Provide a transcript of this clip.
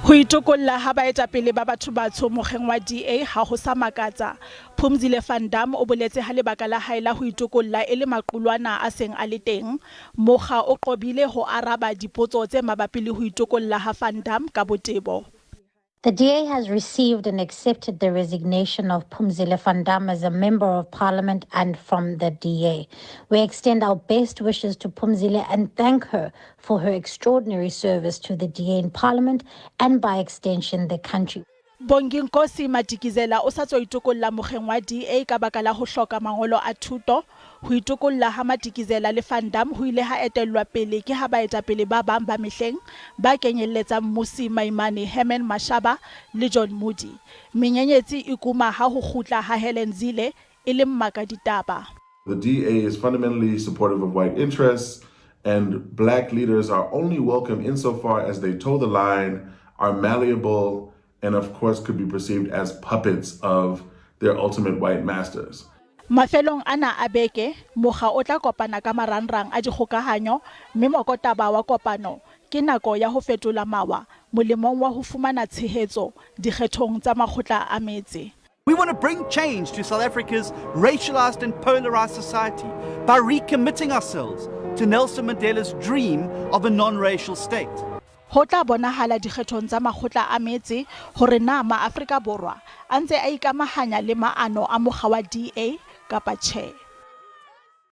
Ho itokolla ha baetapele ba batho batsho mokgeng wa DA ha ho sa makatsa. Phumzile van Damme o boletse ha lebaka la hae la ho itokolla e le maqulwana a seng a le teng. Mokga o qobile ho araba dipotso tse mabapi le ho itokolla ha Van Damme ka botebo. The DA has received and accepted the resignation of Phumzile van Damme as a member of parliament and from the DA. We extend our best wishes to Phumzile and thank her for her extraordinary service to the DA in parliament and by extension the country. Bonginkosi Madikizela o sa tswa itokolla mokgeng wa DA ka baka la ho hloka mangolo a thuto. Ho itokolla ha Madikizela le Van Damme ho ile ha etellwa pele ke ha baetapele ba bang ba mehleng ba kenyelletsang Mmusi Maimane, Herman Mashaba le John Moodey. Menyenyetsi e kuma ha ho kgutla ha Helen Zille e le mmakaditaba. The DA is fundamentally supportive of white interests, and black leaders are only welcome insofar as they toe the line, are malleable, and of course could be perceived as puppets of their ultimate white masters. Mafelong ana a beke, mokga o tla kopana ka marangrang a dikgokahanyo mme mokotaba wa kopano ke nako ya ho fetola mawa molemong wa ho fumana tshehetso dikgethong tsa makgotla a metse. We want to bring change to South Africa's racialized and polarized society by recommitting ourselves to Nelson Mandela's dream of a non-racial state. Ho tla bonahala dikgethong tsa makgotla a metse hore na Maafrika Borwa a ntse a ikamahanya le maano a mokga wa DA kapa tjhe.